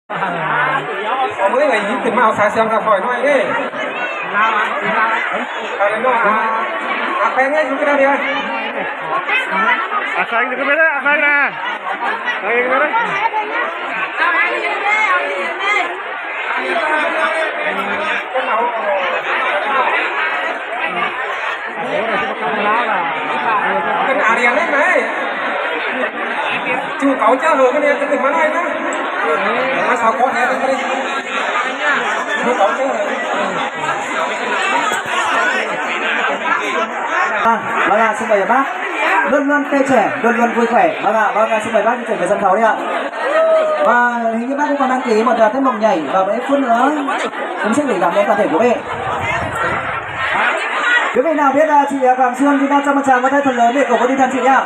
ເອົາມືໄວ້ຍິບຂຶ້ນມາ ເອົາສາຍເຊື່ອມຂ້ອຍໜ້ອຍເດ້. ເອົາເລີຍເນາະ ອາ ອາແປງເອີຍ ຢູ່ກັນເດີ ອາແປງຢູ່ກັນເດີ ອາແປງນະ ເອົາອີກເດີ. ເປັນອາຮຽນໄດ້ໄໝ? ຈູເກົາເຈົ້າເຫີກະເນຍ ຂຶ້ນມາໜ້ອຍນະ ມາສາວເກາະແດ່ ເປັນໄປ ຈູເກົາເຈົ້າເຫີກະ. ມາ ມາລາສະບາຍມາ ລ້ວນໆ ເຕະແຈ ລ້ວນໆ ຄຸຍແຂວະ ມາລາ ມາລາສະບາຍມາ ເປັນໄປຊັ້ນເຂົາເນຍ ວ່າເຮັດງານບ້ານກໍນັ່ງເກມ ບໍ່ໄດ້ເປັນໜຸ່ມໃຫຍ່ ວ່າໄປເຮັດຝຸ່ນເອີຍ ຜົມຊິເລີຍລຳໃນການເຕະໂກເບ. ເດີເວນາວເວດາທີອາການຊວນທີ່ໜ້າຈະມາຈາງວ່າໄດ້ເພິ່ນເລີເມກໂກບໍ່ໄດ້ທັນທີອາ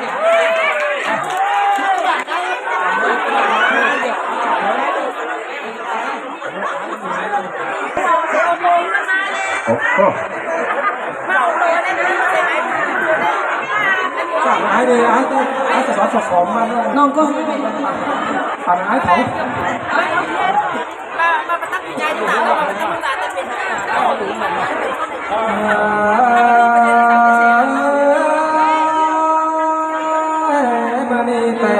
ໂອ້ໂຫ ສາມອ້າຍເດ້ ອ້າຍ ອ້າຍຈະສອນສອບມາເນາະ ນ້ອງກໍ ອັນອ້າຍເຂົາ ມານີ້ແຕ່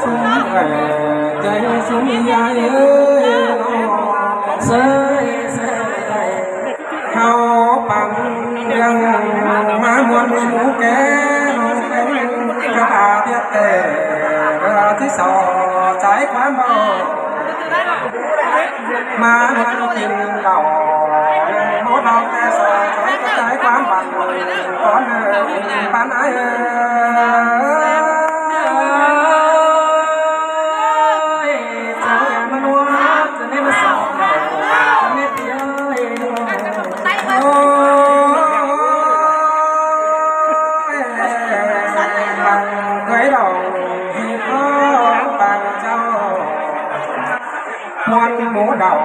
ຊຸມເອີຍ ໃຈຊຸມຍາຍເອີຍ ເຊີຍ ເຮົາປັນເລື່ອງມາມ່ວນໝູ່ແກ່ນ້ອງແປ້ງ ກັບອາວຽດແຕ່ເຮືອທີ່ສອງ ໃຈຄວາມເວົ້າ ມານຳກິນເຫຼົ້າ ໝູ່ເຮົາແຕ່ສອງ ໃຈຄວາມຫວັງ ກ່ອນເດີ ປານອ້າຍເອີຍ. ມວນໝູ່ເດົາ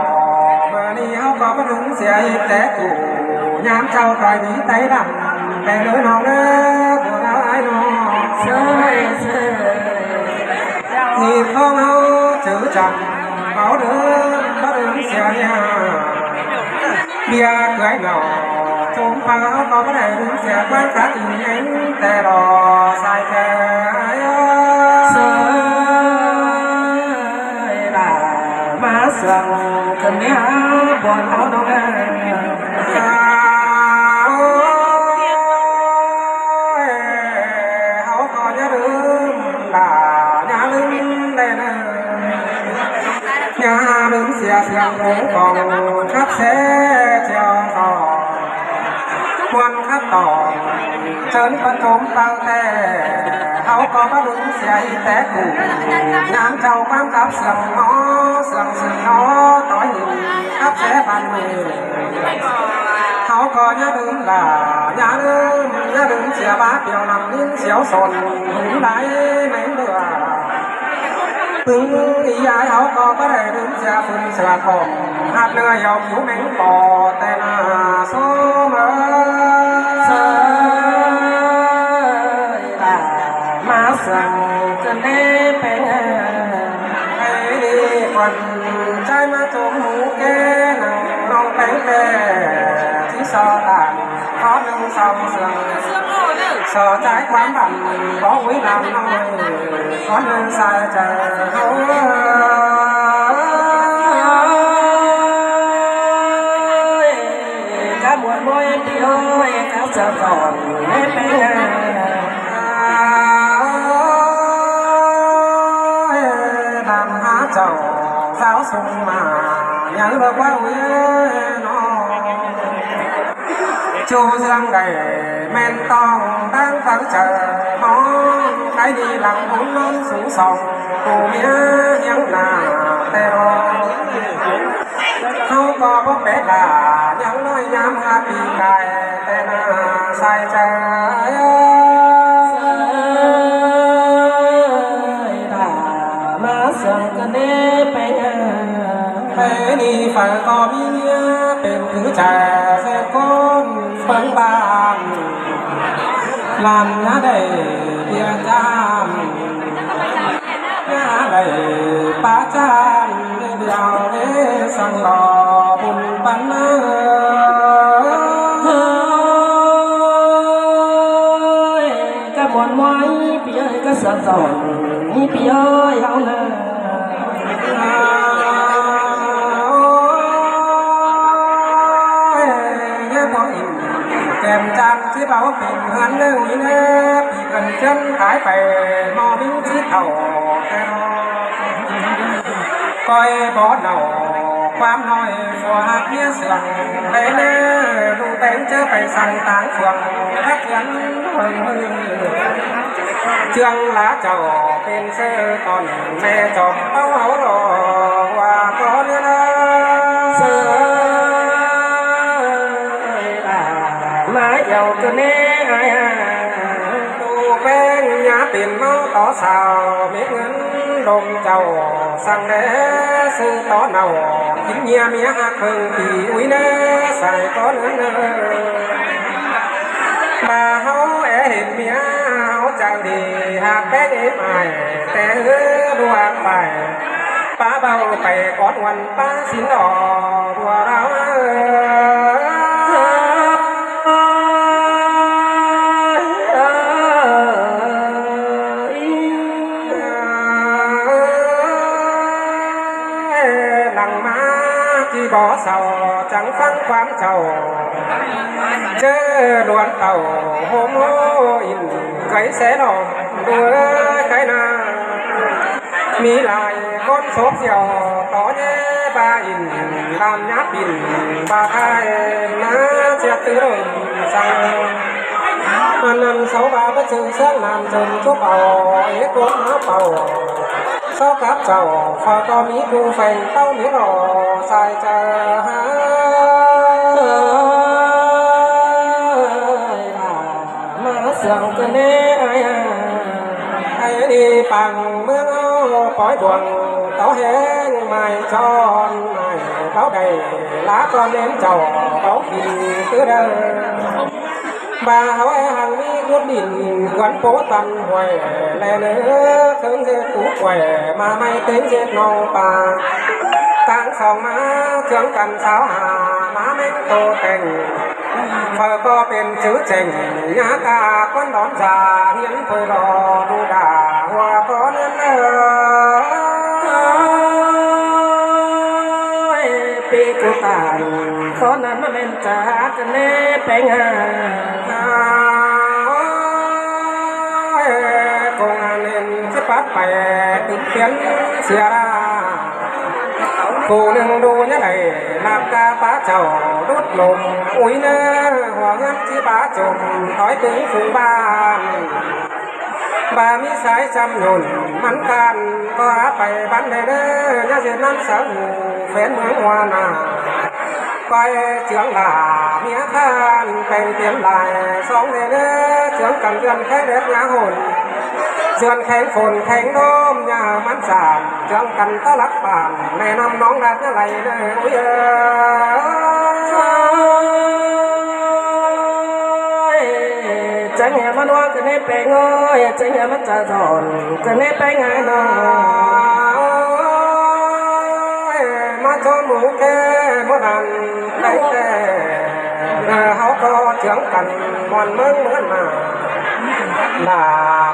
ມື້ນີ້ເຮົາກໍບໍ່ລຶງເສຍອີກແຕ່ກູ ຍາມເຈົ້າຕ່ອຍດີໄຕດຳ ແຕ່ເດີນ້ອງເດີ ຜູ້ດາວອ້າຍນ້ອງ ເຊີຍ ເຊີຍ ຮີບຂອງເຮົາຈື່ຈຳ ເອົາເດີ ບໍ່ດຶງເສຍຍາ ເບຍເກືອຍເຫຼົ້າ ຈຸມພາເຮົາກໍບໍ່ໄດ້ດຶງເສຍ ຄວາມກັດອີ່ເຫັນແຕ່ລໍ ສາຍແທ້ ເຊີຍ ດາມາເຊື່ອງຂຶ້ນເນຍ ບ່ອນເຮົານ້ອງເອີຍ ເຮົາກໍຢ່າລືມ ດາ ຢ່າລືມໄດ້ເດີ ຢ່າລືມເສຍເຊື່ອງຂອງ ຄັບແຊຈຽວສອງ ຄວນຄັບຕອງ ເຊີນປະຖົມຕັ້ງແຕ່ ເຮົາກໍບໍ່ລືມເສຍອີກແຕ່ກູ ຍາມເຈົ້າຄວາມກັບເຊື່ອງໜໍ ເຊື່ອງຊື່ໜໍ ຕໍ່ຫີນຄັບແຊບ້ານເມືອງ ເຮົາກໍຢ່າລືມຫຼ້າ ຢ່າລືມ ຢ່າລືມເສຍບາດ ດຽວນຳຍິນສຽວສົນ ຫູໄດ້ແມ່ນເບື່ອ ປຶງອີຢາຍເຮົາກໍບໍ່ໄດ້ລືມເສຍຝືນເສືອກົມ ຮັບເນື້ອຢອກຜິວແມງປໍແຕ່ໜ້າໂຊມເອີຍ ເຊີຍ ມາເຊື່ອງເກີນເດແປງ ໃຫ້ດີຄວັນໃຈມາຈົມໝູ່ແກ່ນາງນ້ອງແປງແຕ່ທີ່ຊໍຕານ ຂໍໜຶ່ງສອງເຊື່ອງ ຊໍໃຈຄວາມບັນ ບໍ່ຫວຍລຳນ້ອຍ ຂໍໜຶ່ງສາຍໃຈເຮົາເອີຍ ຈະໝວດມວຍຕິເອີຍ ຈະສະສອນໃຫ້ເປັນ ດຳຫາເຈົ້າສາວສຸງມາ ຍັງເລີກວ່າເວນອ ຈູ່ເຊື່ອງໃດແມ່ນຕ້ອງຕັ້ງຝັງໃຈມອງ ໃຄດີຫຼັງບຸນນ້ອງສູງສອງ ຜູ້ເມຍຮຽງໜ້າແຕ່ອອກ ເຮົາກໍບໍ່ແປກຫຼ້າ ຍັງນ້ອຍຍາມຫາປີກາຍ ແຕ່ໜ້າໃສໃຈ ມາເຊື່ອງກັນເດໄປ ໃຜນີ້ໄຟກໍມີເມຍ ເປັນຄືໃຈເສັງຄົມເບິ່ງບ້ານ ລຳນາໄດ້ເບຍຈານ ນາໄດ້ປາຈານ ສັງລໍບຸນປັນເອີຍ ກະມ່ວນມວຍ ປີເອີຍ ກະສະຕອນ ມີປີເອີຍເຮົານາ ເອີຍ ເອີຍ ບໍ່ອີກ ແກ້ມຈານຊິເບົາເປັນເຮືອນເດີ ເອີຍ ປີເກີນເດືອນຕາຍໄປ ບໍ່ມີຊິເຖົ້າແກ່ ກ້ອຍບໍ່ເນົ່າ ຄວາມນ້ອຍ ຜົວຮັກເມຍເຊື່ອງ ໄດ້ເລີ ລູກແຕ່ງເຈີໄປສັ່ງຕ່າງເມືອງ ຮັກເຮືອນເມືອງ ເຈື່ອງລາເຈົ້າ ເປັນເສືອຕອນແມ່ຈອມເປົາເຮົາລໍ ວ່າກໍເນາະ ເສືອ ມາເອົາກະແນ ອາຍ ຕູ້ແປ້ງຍາເປັນເມົາຕໍ່ສາວ ເມັດເງິນດົງເຈົ້າ ສັ່ງແດ່ຊື້ຕໍ່ເນົ່າ ກິນເຫຍື່ອເມຍຫາເຄິ່ງປີ ອຸ້ຍແນ່ ສາຍກ່ອນເອີຍ ມາເຮົາແອເຫັນເມຍເຮົາຈັ່ງດີ ຫາກແປ້ງເອັມອາຍ ແຕ່ເຮີດວງໄປ ປາເບົາໄປກ່ອນວັນ ປາສິນອອກ ບົວລາວເອີຍ ຫຼັງມາທີ່ບໍ່ເຊົາ ຈັ່ງຟັງຄວາມເຈົ້າ ເຈີລວນເຕົ້າ ໂຮມໂຮອິນ ໄກແສນອກ ດູເອີຍ ໄກນາ ມີຫຼາຍຄົນໂສກສຽວ ຕໍ່ແຍ່ບາອິນ ລານຍາປິ່ນ ບາທາຍນາ ເສຍຕື່ນສັງ ອັນນັ້ນເສົາບາປະເຊີງເຊື່ອງນາມເຊີນຈຸບເອົາ ເອກວມມາເປົ່າ ເຊົາກັບເຈົ້າ ເຝົ້າກໍມີຜູ້ແຝງເຕົ້າມີລໍ ສາຍຈາຫາ ມາສຽງກະແນ ໄອ້ດີປັງເມືອງເຮົາ ປອຍບ່ວງເຕົ້າແຮງ ໝາຍຈອນໝາຍເຕົ້າໄດ້ ລາກ່ອນເນນເຈົ້າ ເອົາກິນຄືເດີ ບາເຮົາແອຫັງມີກຸດດິນ ຄວນໂປຕັນຫ້ວຍ ແລເນີ ເຄິ່ງເຮັດປູກກ້ວຍ ມາໄມ້ເຕັງເຮັດໜອງປາ ຕ່າງສອງມາເຄືອງກັນສາວຫາ ມາແມ່ງໂຕແຕ່ງ ເຂົາກໍເປັນຊື່ແຈ້ງ ຍາກາຄົນດອນສາ ຮຽນເຜີຫຼໍດູດາ ຫົວກໍເນີນເອີຍ ປີກຸຕານ ຕອນນັ້ນມາແມ່ນຈາກແນ່ແປງຫາ ໂອ້ຍ ກົງອັນເຫັນຊິປັດໄປ ຕຶກປ່ຽນເສຍລາ ຜູ້ໜຶ່ງດູຍະໄດ ລາບກາປາເຈົ້າດຸດລົມ ອຸຍເນີ ຫົວເຮືອນຊິບາຈົມ ຖອຍຕຶງຝູງບ້ານ ບາມີສາຍຈຳຍົນ ມັນການກໍຫາໄປບັນໄດເນີ ຍາເສດນັ້ນສາວ ແຟນເມືອງຫົວໜ້າ ໄປເຈືອງຫຼ້າເມຍຂ້ານ ແຕ່ງເປັນຫຼາຍສອງແດ່ເດີ ເຈືອງກັນເດືອນແຂງແດດຍາຫົນ ເດືອນແຂງຝົນແຂງລົມຍາມັນສານ ເຈືອງກັນຕະຫຼັກບ້ານ ແມ່ນ້ຳໜອງລາດຍາໄຫຼເດີ ໂອ້ຍເອີຍ ຈັງຫາມານວນກະເນແປງເອີຍ ຈັງຫາມາຈະດອນກະເນແປງຫານອ ມາໂຈໝູແກ່ບໍ່ດັນໄດ້ແຕ່ ເຮົາກໍເຈືອງກັນມ່ວນເມືອງເມືອນມາ ດາ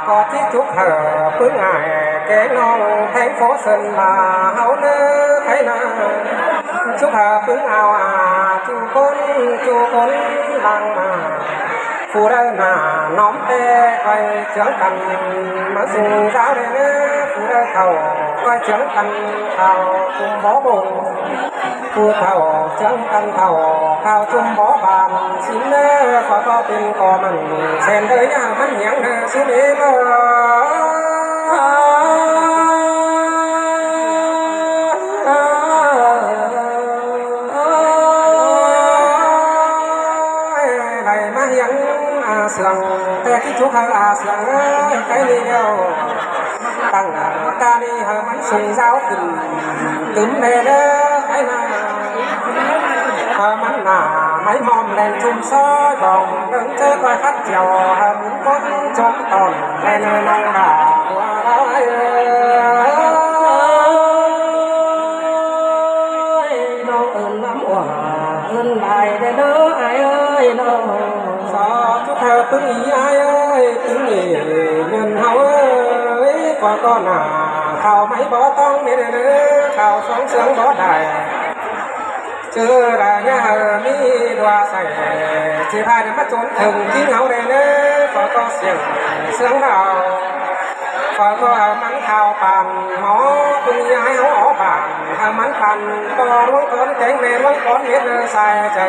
ກໍຈິຈຸກເຫີປຶງອາຍ ແກງນ້ອງແພງໂຟເຊິນລາ ເຮົາເນີໄທນາ ຈຸກເຫີປຶງອາວອາ ຈູຄົນ ຈູຄົນລາງມາ ຜູ້ໃດໜ້ານ້ອມແຕ່ ໄປເຈືອງກັນ ມາສູ່ສາວໄດ້ເນີ ຜູ້ໃດເຖົ້າ ໄປເຈືອງກັນ ເຖົ້າກຸມບໍ່ບົງ ຜູ້ເຖົ້າເຈືອງກັນເຖົ້າ ຂ່າວຈຸມບໍ່ບານ ຊິນເນີ ຂໍກໍເປັນກໍມັນ ແສນເດີຍາມັນຫຽງເດີ ສຸເອເດີ ໄດ້ມາຫຽງອາເຊື່ອງ ແຕ່ທີ່ຈຸກເຮົາອາເຊື່ອງເອີຍ ໄກນີ້ແລ້ວ ຕັ້ງການີ້ໃຫ້ມັນສູງຍາວຂຶ້ນ ຕື່ມແດ່ເດີໄອ້ນາ ໃຫ້ມັນໜ້າໄມ້ໝ້ອມແລ່ນຊຸມຊອຍບອງ ເບິ່ງເຈີກອຍຄັດຈຽວ ໃຫ້ມັນກົນຈົງຕອນ ແລ່ນນ້ອງດາຫົວລາຍເອີຍ. ກໍໜ້າເຂົ້າໄມ້ບໍ່ຕ້ອງເມັດເດີ ເຂົ້າສອງເຊື່ອງບໍ່ໄດ້ ເຈີລະຍາມີດັວໃສ່ ຊິພານຳມາຈົນເຖິງຈິງເຮົາແດ່ເດີ ຂໍກໍສຽງເຊື່ອງເຮົາ ຂໍກໍມັນເຂົ້າປານໝໍ ຄຸນຍາຍເຮົາອອກບ້ານ ຖ້າມັນປັນ ກໍລວງກ່ອນແກງແມ່ລວງກ່ອນເມັດໃສ່ເຈີ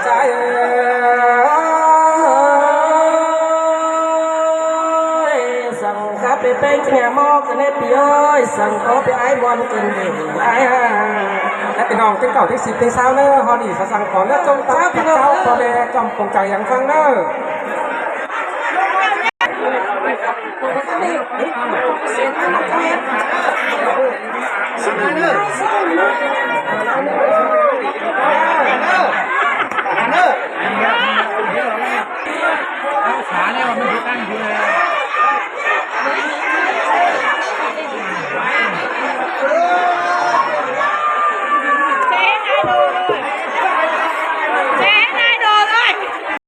ໃຈເອີຍ. ສັງກະເປແປ້ງແຄໝໍກະເນປີເອີຍ ສັງກໍເປອ້າຍມ່ວນເກີນເດອ້າຍ ແລະພີ່ນ້ອງເຕັງເກົ້າເຕັງສິບເຕັງຊາວເດີ ຮອດນີ້ສະສັງຂໍເລີກຈົ່ງຕາມພະເຈົ້າພໍ່ແມ່ຈອມປົງຈາກຫຍັງຟັງເດີ.